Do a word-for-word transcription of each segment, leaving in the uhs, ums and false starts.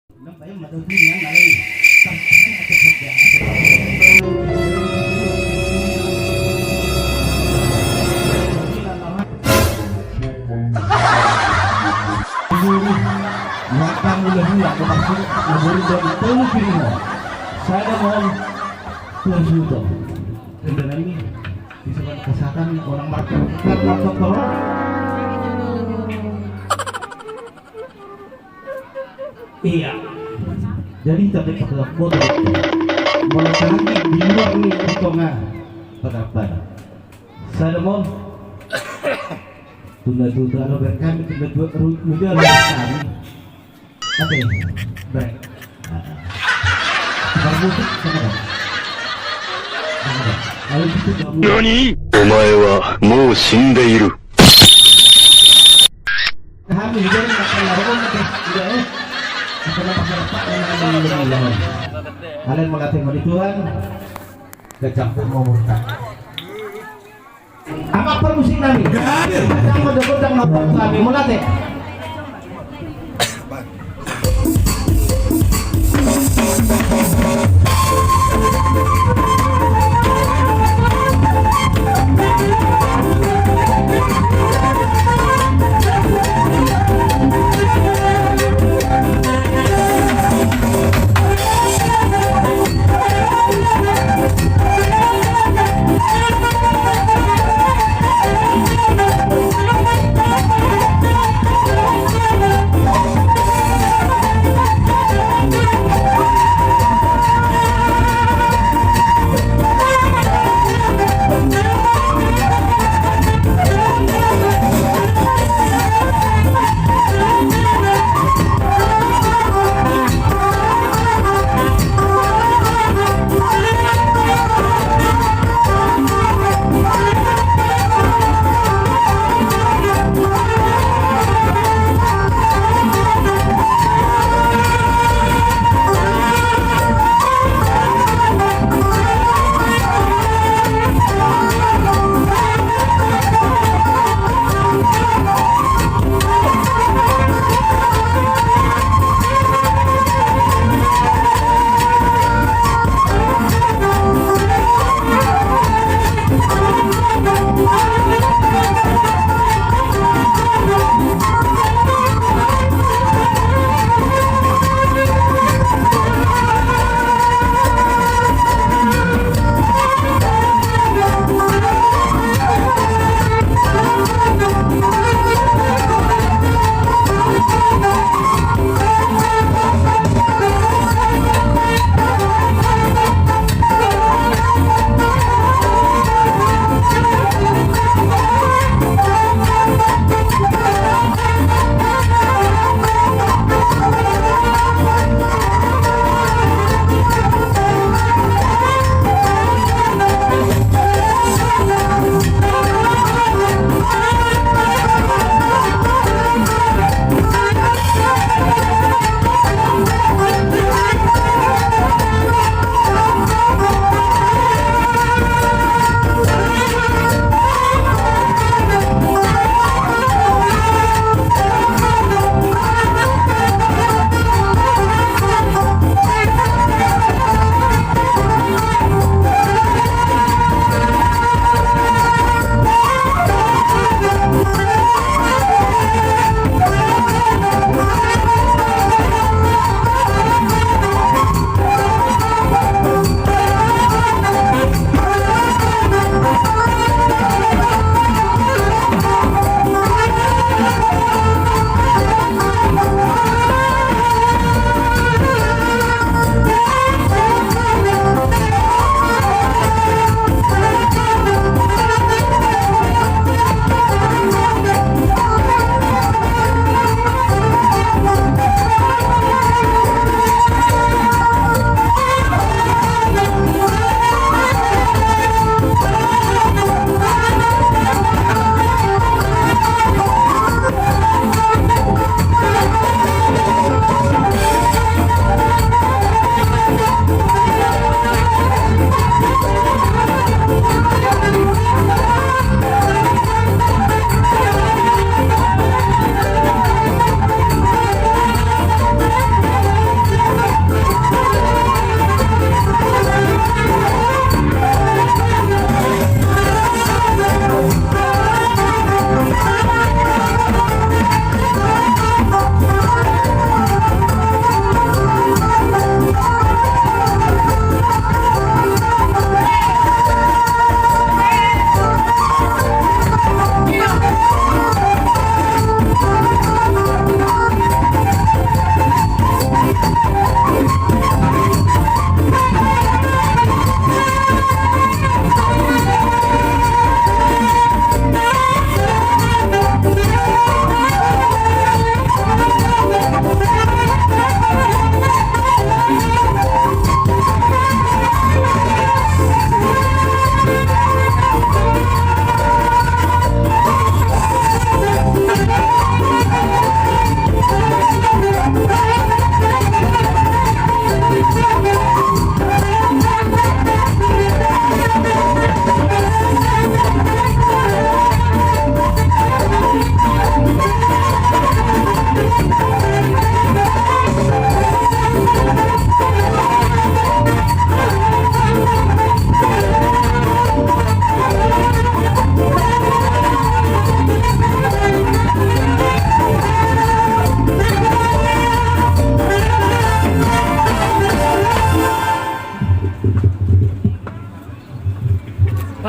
Mata mula-mula ke maksud nagori dan tolu pilihan. Saya mohon Tuhan Suto. Kendala ini bisa kasahkan orang market. Kita market tolong. Iya. Jadi tapi pada foto. Mula-mula di luar nih di tengah. Pada-pada. Salomon. Tunda-tunda lo berkami, tunda-tunda lo berkami. Oke, break. Tukang musik, sama dong. Sama dong. Lalu itu kamu. Nani? Omae wa mou shindeiru. Kami juga makan larang, oke. Udah, eh. Kita makan apa? Kalian melatih mandi Tuhan. Kecampur mau muntah. Apa permusik nami? Gadir. Jangan mau dapat, jangan mau dapat, kami mau latih.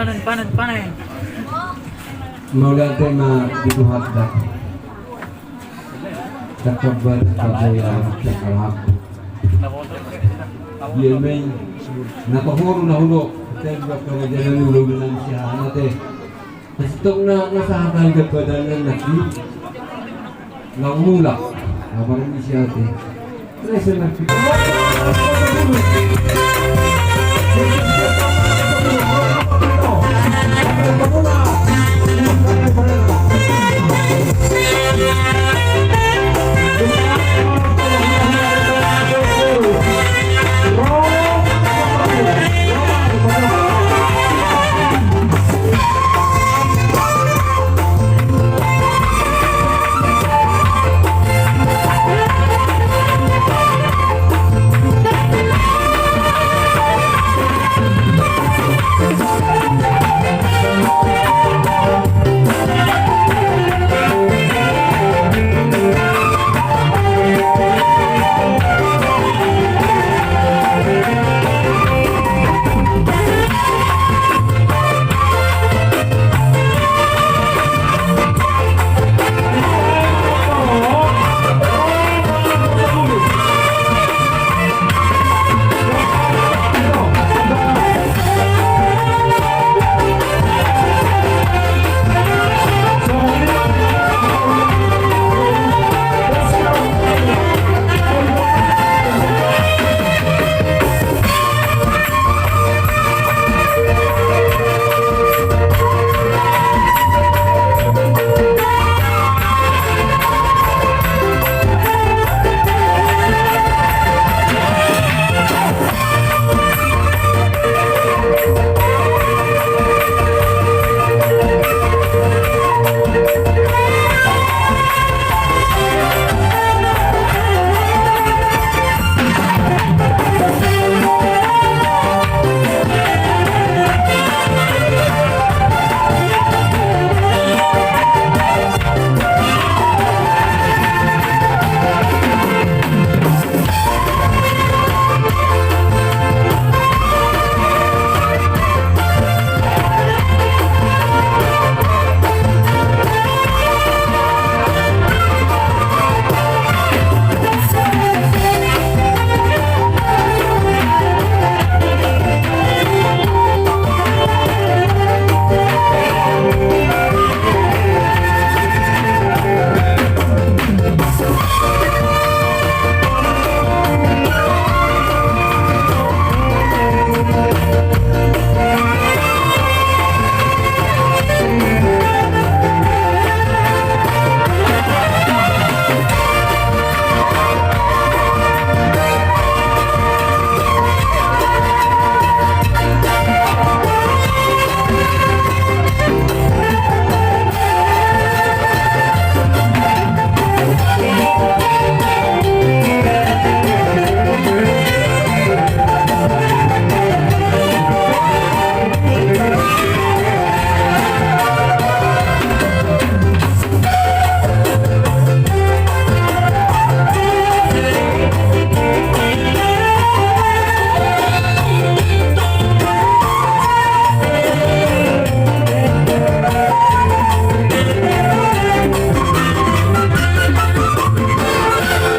Panen, panen, panen. Mauliate ma di Tuhanta. Takambar taboya takalap. Ia mei na pahoru na hulo. Tembak kerajaan ulo benang siahan ate. Sitong na, na sahat haligat badan na naki. Nang mulak. Apa nang isi ate.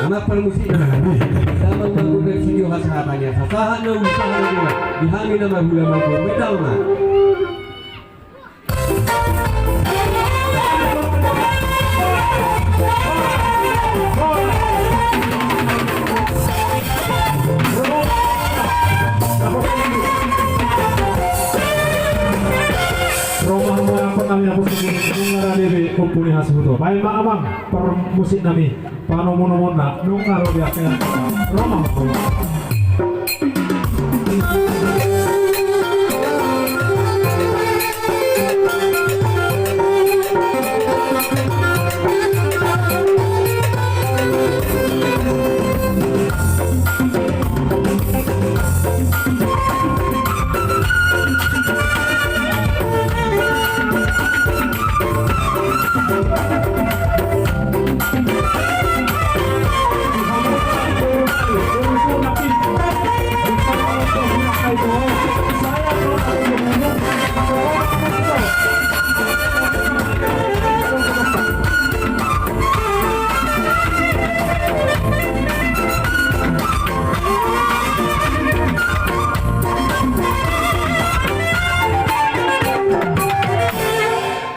Anak parmusik, sama manggugat sinyo hasahatannya, sasahat na usaha na di hami na marhula manggugat. Medal ma. Ro ma hamu anak nami, apostel, nunga ra debe ompu ni hasuhuton. Baen ma amang parmusik nami panomunomuna, nunga ro di akhir. Ro ma hamu.